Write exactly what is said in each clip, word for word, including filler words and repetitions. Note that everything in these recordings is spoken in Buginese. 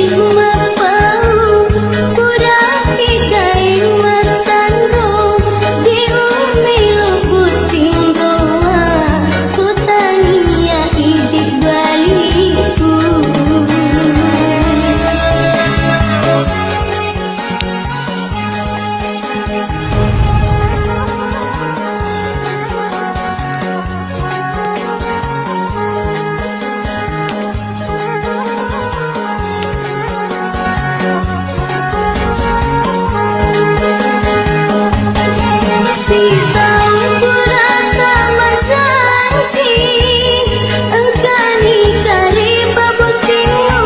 Mappau, puraki kaing mattanro, de' umelo botting roa, ko tania idi' balikku. Sitaung pura tamajanji, engkani karipa bottingmu,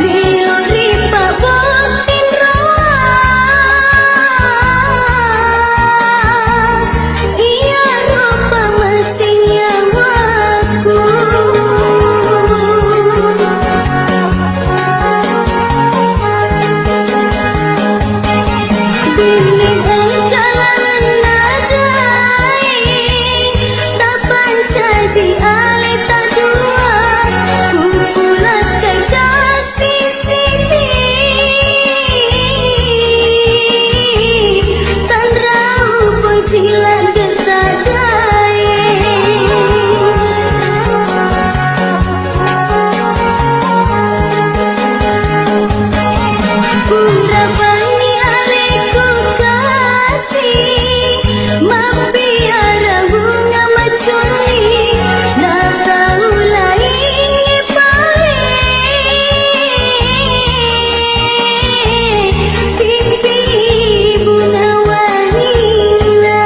melo ripa botting roa. Iyaro pammasing nyawaku. Benneng engka lalenna daeng, tapancaji aleta dua, ku pulakkai kasih siti. Tanrau poji laggetta daeng. Pura banni alekku kasih, mappiara bunga macolli, na tau laingnge pale. Pipi bunga wanina.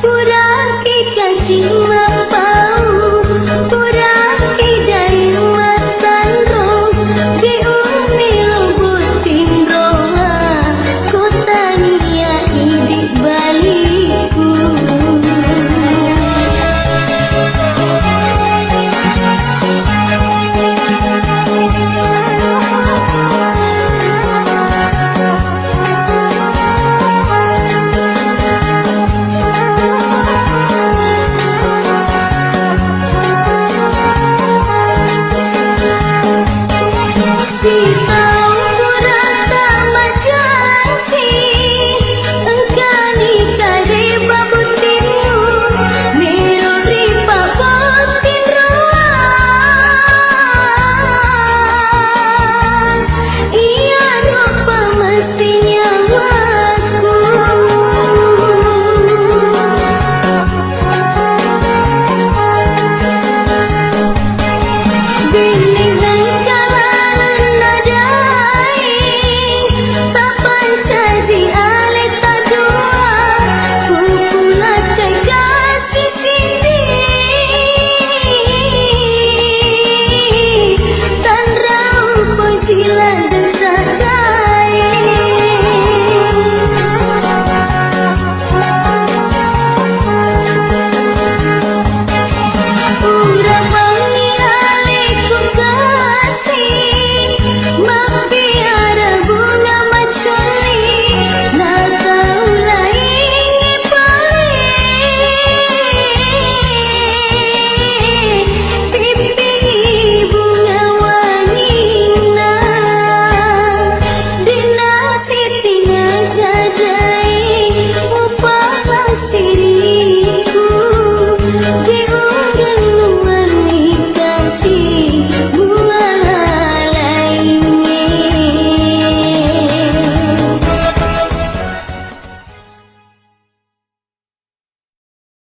Puraki kasih mappau, puraki daeng mattanro, de' umelo botting roa, ko tania idi' balikku. Sitaung